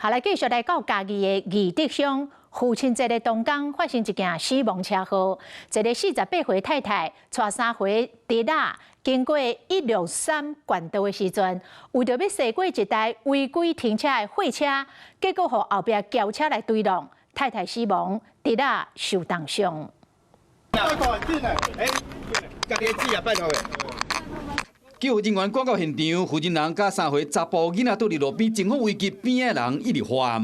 好，來繼續來到嘉義的義德鄉，父親節的當天發生一件死亡車禍，一个48歲太太帶三歲侄仔經過163縣道的時陣，為著欲駛過一台違規停車的貨車，結果予後壁轎車來追撞，太太死亡，侄仔受重傷。欸，家己的字也拜託的。救護人員趕到現場，負責人佮三歲查埔囡仔倒佇路邊，情況危急，邊仔人一直喊。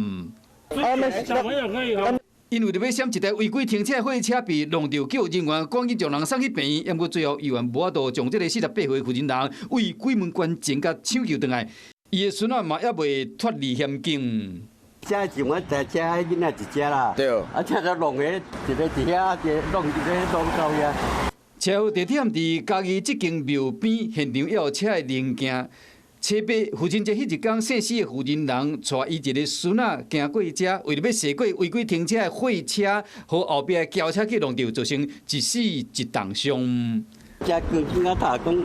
𪜶為著欲閃一台違規停車的貨車被弄著，救護人員趕緊將人送去病院，毋過最後猶原無法度將這个48歲婦人人為鬼門關前共搶救轉來，伊的孫仔嘛猶未脫離險境。車就阮一台車，囡仔一隻啦。對。啊，車就弄個一个佇遐，一个弄一个弄到遐。車禍地點佇嘉義這間廟邊，現場猶有車的零件。初八父親節彼一工，姓施的婦人人帶伊一个孫仔經過遮，為著欲駛過違規停車的貨車，予後壁的轎車去弄著，造成一死一重傷。車光景啊，打講。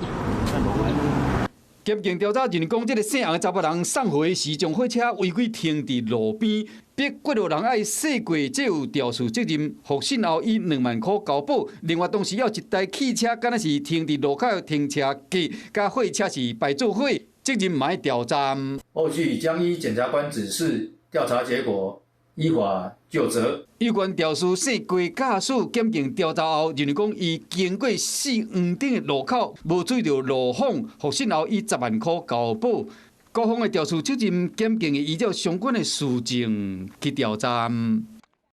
檢警調查認為講，這个姓洪的查埔人送貨時，將貨車違規停佇路邊，逼過路人愛駛過，這有肇事責任。獲審後以2萬箍交保。另外，當時猶有一台汽車，敢若是停佇路口的停車格，佮貨車是排做伙，責任嘛愛調查。後續將依檢察官指示調查結果，依法究責。有關肇事姓郭駕駛，檢警調查後認為講，伊經過四黃頂的路口，無注意著路況，獲審後以10萬箍交保。各方的肇事責任，檢警會依照相關的事證去調查。